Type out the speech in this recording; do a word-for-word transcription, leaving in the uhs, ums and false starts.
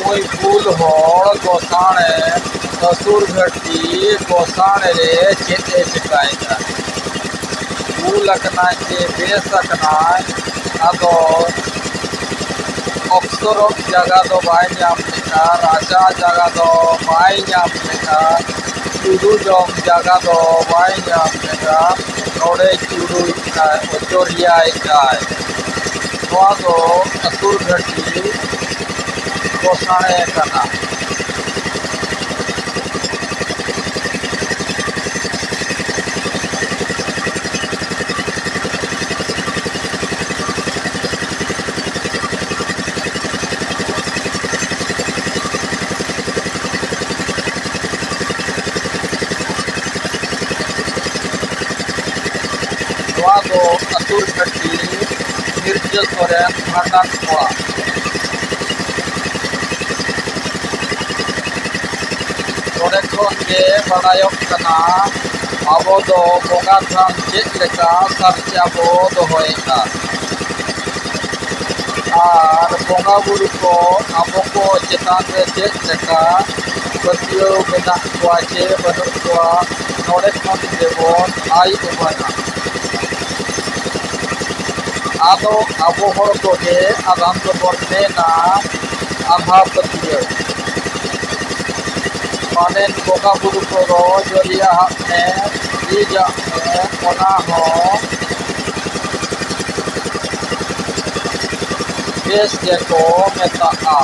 ᱚᱠᱚᱭ ᱵᱷᱩᱞ ᱦᱚᱲ ᱜᱚᱥᱟᱬᱮ ᱟᱹᱥᱩᱨ ᱜᱷᱟᱹᱴᱤ ᱜᱚᱥᱟᱬᱮ ᱨᱮ ᱪᱮᱫ ᱮ ᱪᱮᱠᱟᱭᱮᱫᱟ? ᱵᱷᱩᱞ ᱟᱠᱟᱱᱟᱭ ᱥᱮ ᱵᱮᱥ ᱟᱠᱟᱱᱟᱭ? ᱟᱫᱚ ᱚᱯᱥᱚᱨᱚᱜ ᱡᱟᱭᱜᱟ ᱫᱚ ᱵᱟᱭ ᱧᱟᱢ ᱞᱮᱫᱟ, ᱨᱟᱪᱟ ᱡᱟᱭᱜᱟ ᱫᱚ ᱵᱟᱭ ᱧᱟᱢ ᱞᱮᱫᱟ, ᱪᱩᱨᱩ ᱡᱚᱢ ᱡᱟᱭᱜᱟ ᱫᱚ ᱵᱟᱭ ᱧᱟᱢ ᱞᱮᱫᱟ᱾ ᱱᱚᱰᱮ ᱪᱩᱨᱩᱭᱮᱫᱟᱭ, ᱚᱪᱚᱨᱤᱭᱟᱭᱮᱫᱟᱭ᱾ ᱱᱚᱣᱟ ᱫᱚ ᱟᱹᱥᱩᱨ ᱜᱷᱟᱹᱴᱤ ᱜᱚᱥᱟᱬᱮ ᱠᱟᱱᱟ᱾ ᱱᱚᱣᱟ ᱫᱚ ᱟᱹᱥᱩᱨ ᱜᱷᱟᱹᱴᱤ ᱢᱤᱨᱡᱟᱹ ᱥᱚᱨᱮᱱ ᱵᱷᱟᱸᱰᱟᱱ ᱚᱲᱟᱜ᱾ ᱱᱚᱰᱮ ᱠᱷᱚᱱ ᱜᱮ ᱵᱟᱲᱟᱭᱚᱜ ᱠᱟᱱᱟ, ᱟᱵᱚ ᱫᱚ ᱵᱚᱸᱜᱟ ᱛᱷᱟᱱ ᱪᱮᱫ ᱞᱮᱠᱟ ᱥᱟᱨᱪᱟ ᱵᱚ ᱫᱚᱦᱚᱭᱮᱫᱟ᱾ ᱟᱨ ᱵᱚᱸᱜᱟ ᱵᱩᱨᱩ ᱠᱚ ᱟᱵᱚ ᱠᱚ ᱪᱮᱛᱟᱱ ᱨᱮ ᱪᱮᱫ ᱞᱮᱠᱟ ᱯᱟᱹᱛᱭᱟᱹᱣ ᱢᱮᱱᱟᱜ ᱠᱚᱣᱟ ᱪᱮ ᱵᱟᱹᱱᱩᱜ ᱠᱚᱣᱟ, ᱱᱚᱰᱮ ᱠᱷᱚᱱ ᱜᱮᱵᱚᱱ ᱟᱭ ᱩᱢᱟᱹᱱᱟ᱾ ᱟᱫᱚ ᱟᱵᱚ ᱦᱚᱲ ᱠᱚᱜᱮ ᱟᱫᱷᱟᱱ ᱫᱚᱵᱚᱱ ᱢᱮᱱᱟ ᱟᱸᱫᱷᱟ ᱯᱟᱹᱛᱭᱟᱹᱣ᱾ ᱯᱟᱞᱮᱱ ᱵᱚᱸᱜᱟ ᱵᱩᱨᱩ ᱠᱚᱫᱚ ᱡᱚᱞᱤᱭᱟᱦᱟᱜ ᱢᱮ, ᱤᱡᱟᱜ ᱢᱮ, ᱚᱱᱟ ᱦᱚᱸ ᱵᱮᱥ ᱜᱮᱠᱚ ᱢᱮᱛᱟᱜᱼᱟ᱾